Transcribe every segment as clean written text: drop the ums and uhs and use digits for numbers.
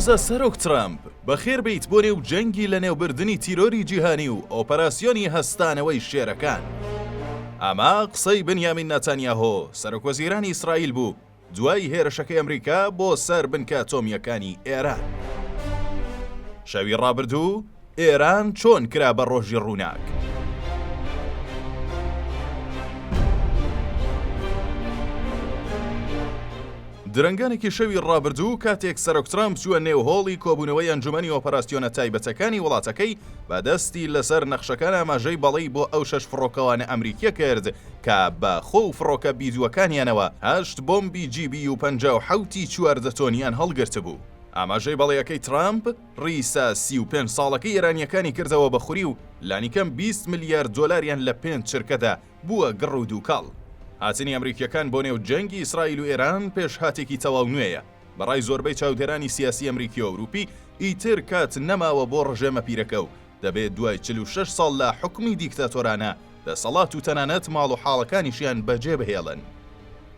پیرۆزە سەرۆک ترەمپ، بەخێربێیت بۆ نێو جەنگی لەنێوبردنی تیرۆری جیهانی و ئۆپەراسیۆنی هەستانەوەی شێرەکان. ئەمە قسەی بنیامین ناتانیاهۆ، سەرۆکوەزیرانی ئیسرائیل بوو دوای هێرشەکەی ئەمریکا بۆ سەر بنکە ئەتۆمییەکانی ئێران. شەوی ڕابردوو ئێران چۆن کرا بە ڕۆژی ڕووناک؟ درەنگانێکی شەوی ڕابردوو کاتێک سەرۆک ترامپ چووە نێو هۆڵی کۆبوونەوەی ئەنجومەنی ئۆپەراسیۆنە تایبەتەکانی وڵاتەکەی بە دەستی لەسەر نەخشەکان ئاماژەی بەڵێی بۆ ئەو شەش فڕۆکەوانە ئەمریکیە کرد کە بە خۆ و فڕۆکە بیدووەکانیانەوە هەشت بۆمبی جی بی یو 57 ی 14 تۆنیان هەڵگرتبوو. ئاماژەی بەڵێیەکەی ترامپ ڕیسە 35 ساڵەکەی ئێرانییەکانی کردەوە بە خوری و لانیکەم 20 ملیار دۆلاریان لە پێنج چرکەدا بووە گڕ و دووکەڵ. هاتنی ئەمریکییەکان بۆ نێو جەنگی ئیسرائیل و ئێران پێشهاتێکی تەواو نوێیە. بە ڕای زۆربەی چاودێرانی سیاسی ئەمریکی و ئەوروپی، ئیتر کات نەماوە بۆ ڕژێمە پیرەکە و دەبێت دوای 46 ساڵ لە حوکمی دیکتاتۆرانە دەسەڵات و تەنانەت ماڵ و حاڵەکانیشیان بەجێ بهێڵن.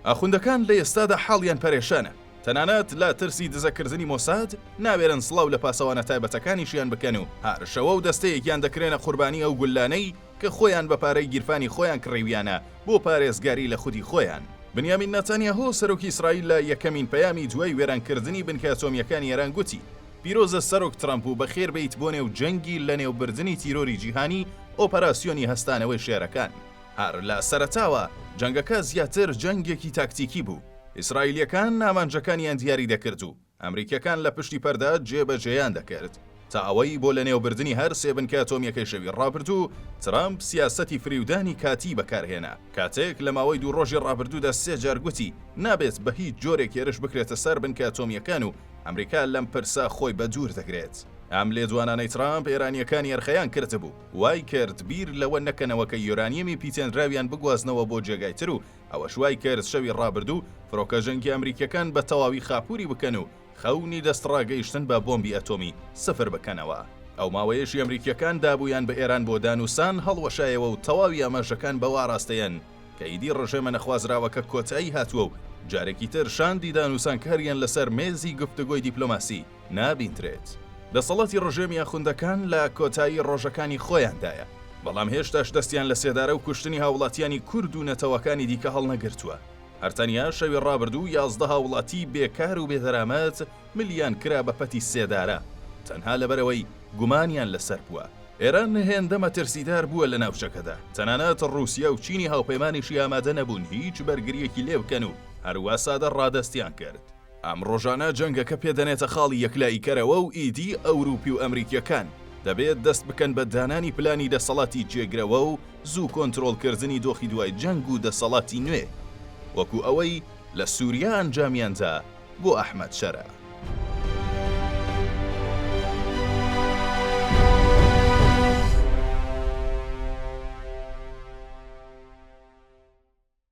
ئاخوندەکان لە ئێستادا حاڵیان پەرێشانە، تەنانەت لە ترسی دزەکردنی مۆساد ناوێرن سڵاو لە پاسەوانە تایبەتەکانیشیان بکەن و هەر شەوە و دەستەیەکیان دەکرێنە قوربانی ئەو گوللانەی کە خۆیان بە پارەی گیرفانی خۆیان کڕیویانە بۆ پارێزگاری لە خودی خۆیان. بنیامین ناتانیاهۆ سەرۆکی ئیسرائیل لە یەکەمین پەیامی دوای وێرانکردنی بنکە ئەتۆمییەکانی ئێران گوتی، پیرۆزە سەرۆک ترەمپ و بەخێربێیت بۆ نێو جەنگی لەنێوبردنی تیرۆری جیهانی، ئۆپەراسیۆنی هەستانەوەی شێرەکان. هەر لە سەرەتاوە جەنگەکە زیاتر جەنگێکی تاکتیکی بوو، ئیسرائیلییەکان ئامانجەکانیان دیاری دەکرد و ئەمریکیەکان لە پشتی پەردە جێبەجێیان دەکرد تا ئەوەی بۆ لەنێوبردنی هەر سێ بنکە ئەتۆمیەکەی شەوی ڕابردوو ترەمپ سیاسەتی فریودانی کاتیی بەکارهێنا کاتێک لە ماوەی دوو ڕۆژی ڕابردوودا سێ جار گوتی نابێت بە هیچ جۆرێک هێرش بکرێتە سەر بنکە ئەتۆمیەکان و ئەمریکا لەم پرسە خۆی بە دوور دەگرێت. ئەم لێدوانانەی ترامپ ئێرانیەکانی ئەرخەیان کردبوو، وای کرد بیر لەوە نەکەنەوە کە یۆرانیەمی پیتێنراویان بگوازنەوە بۆ جێگای تر و ئەوەش وای کرد شەوی ڕابردوو فرۆکە جەنگیە ئەمریکیەکان بە تەواوی خاپوری بکەن و خەونی دەستڕاگەیشتن بە بۆمبی ئەتۆمی سفر بکەنەوە. ئەو ماوەیەشی ئەمریکیەکان دابوویان بە ئێران بۆ دانوسان هەڵوەشایەوە و تەواوی ئاماژەکان بەو ئاراستەیەن کە ئیدی ڕژێمە نەخوازراوەکە کۆتایی هاتووە و جارێکی تر شاندی دانوسانکاریان لەسەر مێزی گفتوگۆی دیپلۆماسی نابیندرێت. دەسەڵاتی ڕژێمی ئاخوندەکان لە کۆتایی ڕۆژەکانی خۆیاندایە، بەڵام هێشتاش دەستیان لە سێدارە و کوشتنی هاوڵاتیانی کورد و نەتەوەکانی دیکە هەڵنەگرتووە. هەر تەنیا شەوی ڕابردوو 11 هاوڵاتی بێکار و بێدەرامەت ملیان کرا بە پەتی سێدارە، تەنها لەبەرئەوەی گومانیان لەسەر بووە. ئێران هێندە مەترسیدار بووە لە ناوچەکەدا، تەنانەت ڕووسیا و چینی هاوپەیمانیشی ئامادە نەبوون هیچ بەرگرییەکی لێبکەن و هەروا سادە ڕادەستیان کرد. ئەم ڕۆژانە جەنگەکە پێ دەنێتە خاڵی یەکلاییکەرەوە و ئیدی ئەوروپی و ئەمریکییەکان دەبێت دەست بکەن بە دانانی پلانی دەسەڵاتی جێگرەوە و زوو کۆنترۆڵکردنی دۆخی دوای جەنگ و دەسەڵاتی نوێ وەکو ئەوەی لە سوریا ئەنجامیاندا بۆ ئەحمەد شەرع.